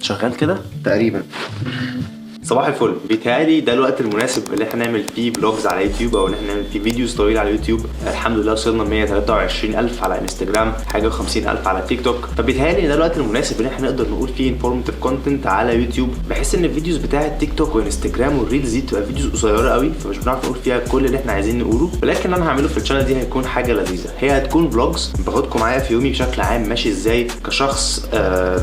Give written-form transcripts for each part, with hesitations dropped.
شغال كده؟ تقريبا. صباح الفل. بيتهيألي ده الوقت المناسب اللي احنا نعمل فيه vlogs على يوتيوب، او ان احنا نعمل فيه videos طويلة على يوتيوب. الحمد لله وصلنا 123 الف على انستجرام، حاجة و50 الف على تيك توك. فبيتهيألي ده الوقت المناسب اللي احنا نقدر نقول فيه informative content على يوتيوب. بحس ان ال videos بتاعه تيك توك وانستجرام وال reels دي بتبقى videos قصيرة قوي، فمش بنعرف نقول فيها كل اللي احنا عايزين نقوله. ولكن اللي انا هعمله في ال channel دي هيكون حاجة لذيذه، هي هتكون vlogs باخدكم معايا في يومي بشكل عام ماشي ازاي كشخص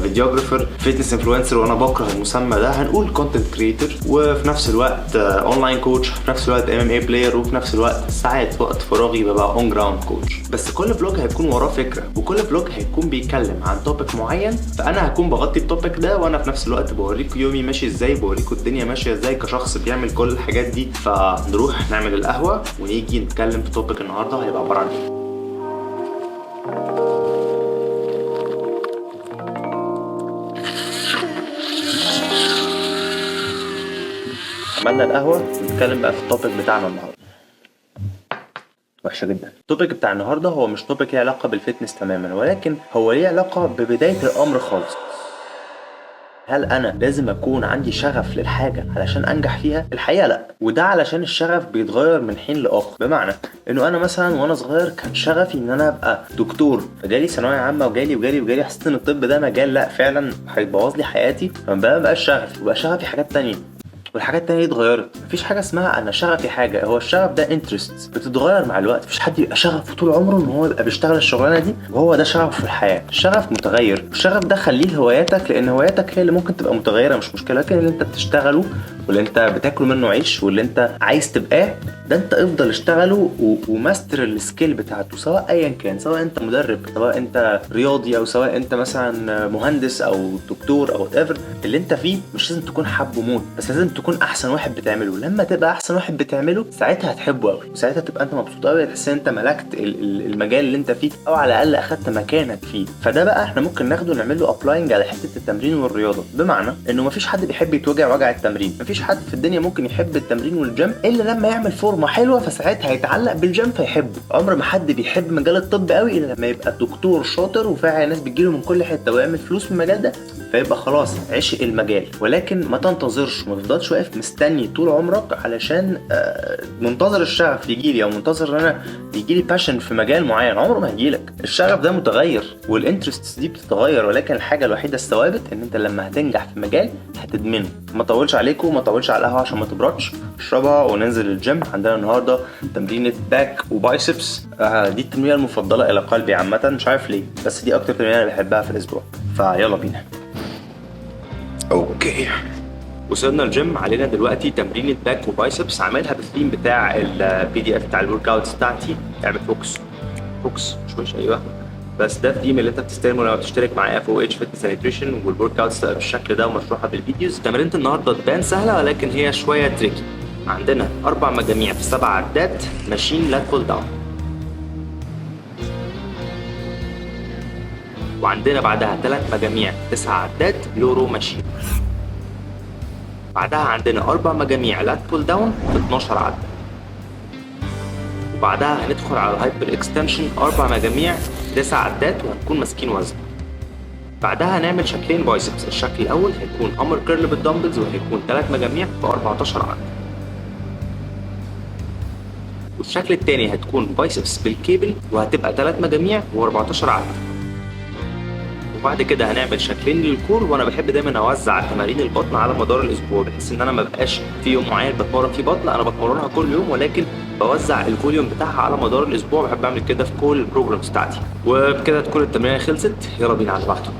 videographer، fitness influencer، وانا بكره المسمى ده، هنقول content creator، وفي نفس الوقت online coach، في نفس الوقت MMA player، وفي نفس الوقت ساعات وقت فراغي ببقى on ground coach. بس كل vlog هيكون وراه فكره، وكل vlog هيكون بيتكلم عن topic معين، فانا هكون بغطي ال topic ده وانا في نفس الوقت بوريكم يومي ماشي ازاي، بوريكم الدنيا ماشية ازاي كشخص بيعمل كل الحاجات دي. فنروح نعمل القهوة ونيجي نتكلم في topic النهارده هيبقى عبارة عن ايه. عملنا القهوه، نتكلم بقى في ال topic بتاعنا النهارده. وحشة جدا. ال topic بتاع النهارده هو مش topic ليه علاقة بال fitness تماما، ولكن هو ليه علاقة ببداية الامر خالص. هل انا لازم اكون عندي شغف للحاجة علشان انجح فيها؟ الحقيقة لا، وده علشان الشغف بيتغير من حين لاخر. بمعنى انه انا مثلا وانا صغير كان شغفي ان انا ابقى دكتور، فجالي ثانوية عامة وجالي وجالي وجالي، حسيت ان الطب ده مجال لا فعلا هيبوظ لي حياتي، فما بقاش شغفي، وبقى شغفي حاجات تانية، والحاجات التانية دي اتغيرت. مفيش حاجة اسمها أنا شغفي حاجة، هو الشغف ده interest بتتغير مع الوقت. مفيش حد يبقى شغفه طول عمره إن هو يبقى بيشتغل الشغلانة دي وهو ده شغفه في الحياة. الشغف متغير، الشغف ده خليه هواياتك، لأن هواياتك هي اللي ممكن تبقى متغيرة مش مشكلة، لكن اللي أنت بتشتغله واللي أنت بتاكل منه عيش واللي أنت عايز تبقاه ده أنت افضل اشتغله و master ال skill بتاعته، سواء أيا كان، سواء أنت مدرب، سواء أنت رياضي، أو سواء أنت مثلا مهندس أو دكتور أو whatever اللي أنت فيه. مش لازم تكون حابة موت، بس لازم تكون احسن واحد بتعمله. لما تبقى احسن واحد بتعمله ساعتها هتحبه قوي، وساعتها تبقى انت مبسوط قوي، تحس ان انت ملكت المجال اللي انت فيه، او على الاقل اخدت مكانك فيه. فده بقى احنا ممكن ناخده نعمل له applying على حتة التمرين والرياضه. بمعنى انه مفيش حد بيحب يتوجع وجع التمرين، مفيش حد في الدنيا ممكن يحب التمرين والجيم الا لما يعمل فورمه حلوه، فساعتها هيتعلق بالجيم فيحبه. عمر ما حد بيحب مجال الطب قوي الا لما يبقى دكتور شاطر وفعلا الناس بتجيله من كل حتة ويعمل فلوس من المجال ده، فيبقى خلاص عشق المجال. ولكن ما تنتظرش، ما تفضلش واقف مستني طول عمرك علشان منتظر الشغف يجيلي، او منتظر ان انا يجيلي passion في مجال معين. عمره ما هيجيلك. الشغف ده متغير وال interests دي بتتغير، ولكن الحاجة الوحيدة الثوابت ان انت لما هتنجح في مجال هتدمنه. ما اطولش عليكم، ما اطولش على القهوة عشان ما تبردش، اشربها وننزل الجيم. عندنا النهارده تمرينه back و biceps، دي التمرينه المفضلة الى قلبي عامه، مش عارف ليه، بس دي اكتر تمرينه انا بحبها في الاسبوع. فيلا بينا. okay، وصلنا الجيم. علينا دلوقتي تمرينة back و biceps، عاملها بالثيم بتاع ال PDF بتاع ال workouts بتاعتي. اعمل focus focus شويش، ايوه بس ده الثيم اللي انت بتستلمه لما بتشترك معايا في OH Fitness Nutrition، وال workouts تبقى بالشكل ده ومشروحه بال videos. تمرينة النهارده تبان سهلة ولكن هي شوية tricky. عندنا 4 مجاميع في 7 عدات machine lat pull down، وعندنا بعدها 3 مجاميع 9 عدات low row machine، بعدها عندنا 4 مجاميع lat pull down في 12 عدة، وبعدها هندخل على ال hyper extension 4 مجاميع 9 عدات وهنكون ماسكين وزن. بعدها هنعمل شكلين biceps، الشكل الاول هيكون hammer curl بال dumbbells وهيكون 3 مجاميع في 14 عدة، والشكل الثاني هتكون biceps بال cable وهتبقى 3 مجاميع و14 عدة. وبعد كده هنعمل شكلين لل core، وانا بحب دايما اوزع تمارين البطن على مدار الاسبوع، بحيث ان انا ما بقاش في يوم معين بتمرن فيه بطن، انا بتمرنها كل يوم ولكن بوزع ال volume بتاعها على مدار الاسبوع. بحب اعمل كده في كل ال programs بتاعتي. وبكده تكون التمرينه خلصت، يلا بينا على اللي بعده.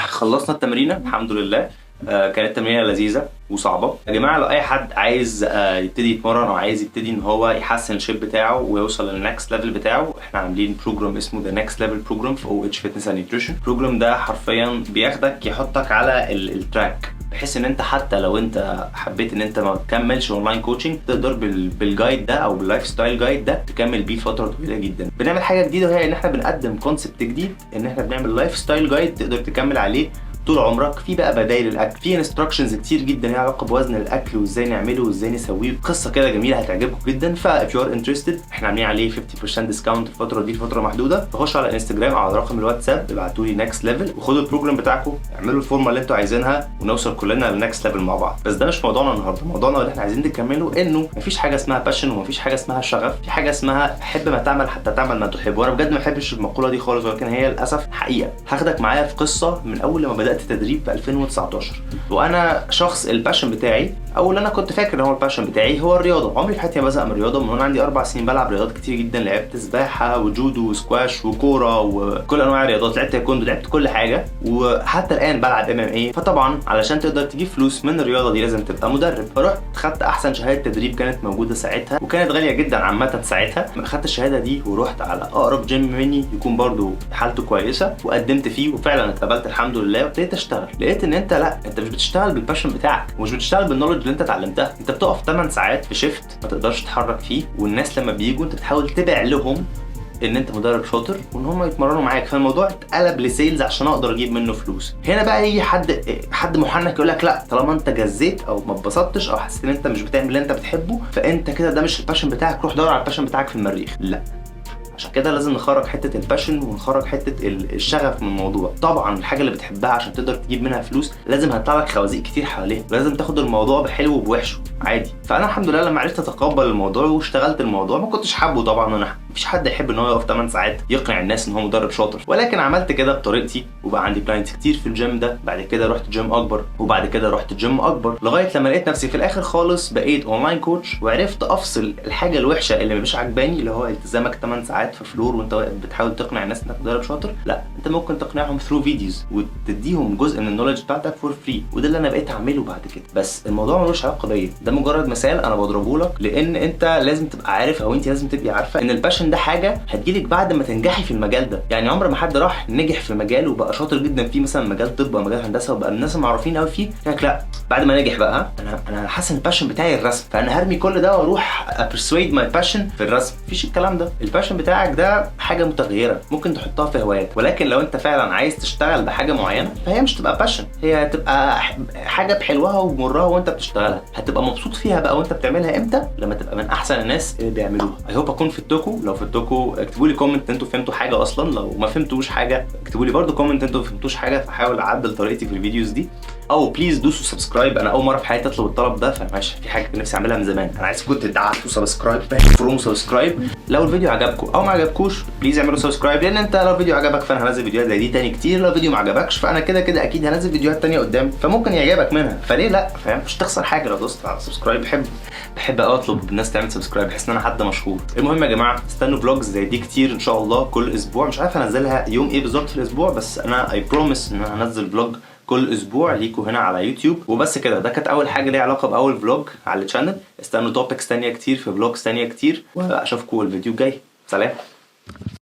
خلصنا التمرينه الحمد لله. كانت تمرينه لذيذة وصعبة. يا جماعة لو اي حد عايز يبتدي يتمرن او عايز يبتدي ان هو يحسن ال shape بتاعه ويوصل لل next level بتاعه، احنا عاملين program اسمه the next level program في OH Fitness and Nutrition. ال program ده حرفيا بياخدك يحطك على ال track، بحيث ان انت حتى لو انت حبيت ان انت ما تكملش online coaching تقدر بال guide ده او بال lifestyle guide ده تكمل بيه فترة طويلة جدا. بنعمل حاجة جديدة وهي ان احنا بنقدم concept جديد، ان احنا بنعمل lifestyle guide تقدر تكمل عليه طول عمرك. في بقى بدايل الاكل، في instructions كتير جدا ليها علاقة بوزن الاكل وازاي نعمله وازاي نسويه، قصة كده جميلة هتعجبكم جدا. ف if you are interested، احنا عاملين عليه 50% discount الفترة دي لفترة محدوده. تخشوا على انستجرام او على رقم الواتساب، ابعتوا لي next level وخدوا ال program بتاعكم، اعملوا الفورمة اللي انتوا عايزينها، ونوصل كلنا لل next level مع بعض. بس ده مش موضوعنا النهارده. موضوعنا اللي احنا عايزين نكمله انه مفيش حاجة اسمها passion ومفيش حاجة اسمها شغف، في حاجة اسمها حب ما تعمل حتى تعمل ما تحب. وانا بجد ما بحبش المقولة دي خالص، ولكن هي للاسف حقيقه. هاخدك معايا في قصة من اول لما بدات تدريب في 2019، وانا شخص ال passion بتاعي، او اللي انا كنت فاكر ان هو ال passion بتاعي، هو الرياضه. عمري في حياتي ما بزهق من الرياضه. من وانا عندي 4 سنين بلعب رياضات كتير جدا، لعبت سباحة وجودو وسكواش وكوره وكل انواع الرياضات، لعبت تايكوندو، لعبت كل حاجه، وحتى الان بلعب MMA. فطبعا علشان تقدر تجيب فلوس من الرياضة دي لازم تبقى مدرب. فرحت خدت احسن شهادة تدريب كانت موجودة ساعتها، وكانت غالية جدا عامة ساعتها. خدت الشهادة دي ورحت على اقرب جيم مني يكون برضو حالته كويسة وقدمت فيه، وفعلا اتقبلت الحمد لله وابتديت اشتغل. لقيت ان انت لا، انت مش بتشتغل بال passion بتاعك ومش بتشتغل بال knowledge اللي انت اتعلمتها. انت بتقف 8 ساعات في shift ما تقدرش تتحرك فيه، والناس لما بيجوا انت بتحاول تبيع لهم ان انت مدرب شاطر وان هم يتمرنوا معاك. فالموضوع اتقلب ل sales عشان اقدر اجيب منه فلوس. هنا بقى يجي حد محنك يقول لك لا، طالما انت جزيت او ما اتبسطتش او حسيت ان انت مش بتعمل اللي انت بتحبه، فانت كده ده مش ال passion بتاعك، روح دور على ال passion بتاعك في المريخ. لا، عشان كده لازم نخرج حتة ال passion ونخرج حتة الشغف من الموضوع. طبعا الحاجة اللي بتحبها عشان تقدر تجيب منها فلوس لازم هيطلع لك خوازيق كتير حواليها، لازم تاخد الموضوع بحلو وبوحشه عادي. فانا الحمد لله لما عرفت اتقبل الموضوع واشتغلت الموضوع، ما كنتش حابة طبعا، انا مفيش حد يحب ان هو يقف 8 ساعات يقنع الناس ان هو مدرب شاطر، ولكن عملت كده بطريقتي وبقى عندي clients كتير في الجيم ده. بعد كده رحت جيم اكبر، وبعد كده رحت جيم اكبر، لغاية لما لقيت نفسي في الاخر خالص بقيت online coach، وعرفت افصل الحاجة الوحشة اللي مش عجباني، اللي هو التزامك 8 ساعات في floor وانت واقف بتحاول تقنع الناس انك مدرب شاطر. لا، انت ممكن تقنعهم through videos وتديهم جزء من ال knowledge بتاعتك for free، وده اللي انا بقيت اعمله بعد كده. بس الموضوع ملوش علاقة بيا، ده مجرد مثال انا بضربه لك، لان انت لازم تبقى عارف او انت لازم تبقي عارفه ان ال passion ده حاجة هتجيلك بعد ما تنجحي في المجال ده. يعني عمر ما حد راح نجح في مجال وبقى شاطر جدا فيه، مثلا مجال طب او مجال هندسه، وبقى الناس المعروفين قوي فيه، لك لا، بعد ما نجح بقى انا حاسس ان ال passion بتاعي الرسم، فانا هرمي كل ده واروح ا pursue my passion في الرسم. مفيش الكلام ده. ال passion بتاعك ده حاجة متغيرة ممكن تحطها في هوايات، ولكن لو انت فعلا عايز تشتغل بحاجة معينة فهي مش تبقى passion، هي هتبقى حاجة بحلوها وبمرها وانت بتشتغلها هتبقى مبسوط فيها بقى وانت بتعملها. امتى؟ لما تبقى من احسن الناس اللي بيعملوها. I hope اكون فدتكم. لو فدتكم اكتبوا لي comment انتوا فهمتوا حاجة اصلا. لو ما فهمتوش حاجة اكتبوا لي برده comment انتوا ما فهمتوش حاجه، فحاول اعدل طريقتي في ال videos دي. او please دوسوا subscribe، انا اول مرة في حياتي اطلب الطلب ده، فماشي، في حاجة نفسي اعملها من زمان، انا عايزكم تدعسوا subscribe، فروم subscribe. لو الفيديو عجبكم او ما عجبكوش please اعملوا subscribe، لان انت لو الفيديو عجبك فانا هنزل فيديوهات زي دي تاني كتير، لو الفيديو ما عجبكش فانا كده كده اكيد هنزل فيديوهات تانية قدام فممكن يعجبك منها، فليه لا؟ فاهم؟ مش تخسر حاجة لو دوست على subscribe. بحب قوي اطلب الناس تعمل subscribe، بحس ان انا حد مشهور. المهم يا جماعه، استنوا vlogs زي دي كتير ان شاء الله كل اسبوع. مش عارف انزلها يوم ايه بالظبط في الاسبوع، بس انا I promise ان انا هنزل vlog كل اسبوع ليكوا هنا على يوتيوب. وبس كده، ده كانت اول حاجة ليها علاقة باول vlog على ال channel. استنوا topics تانية كتير في vlogs تانية كتير، واشوفكم الفيديو الجاي. سلام.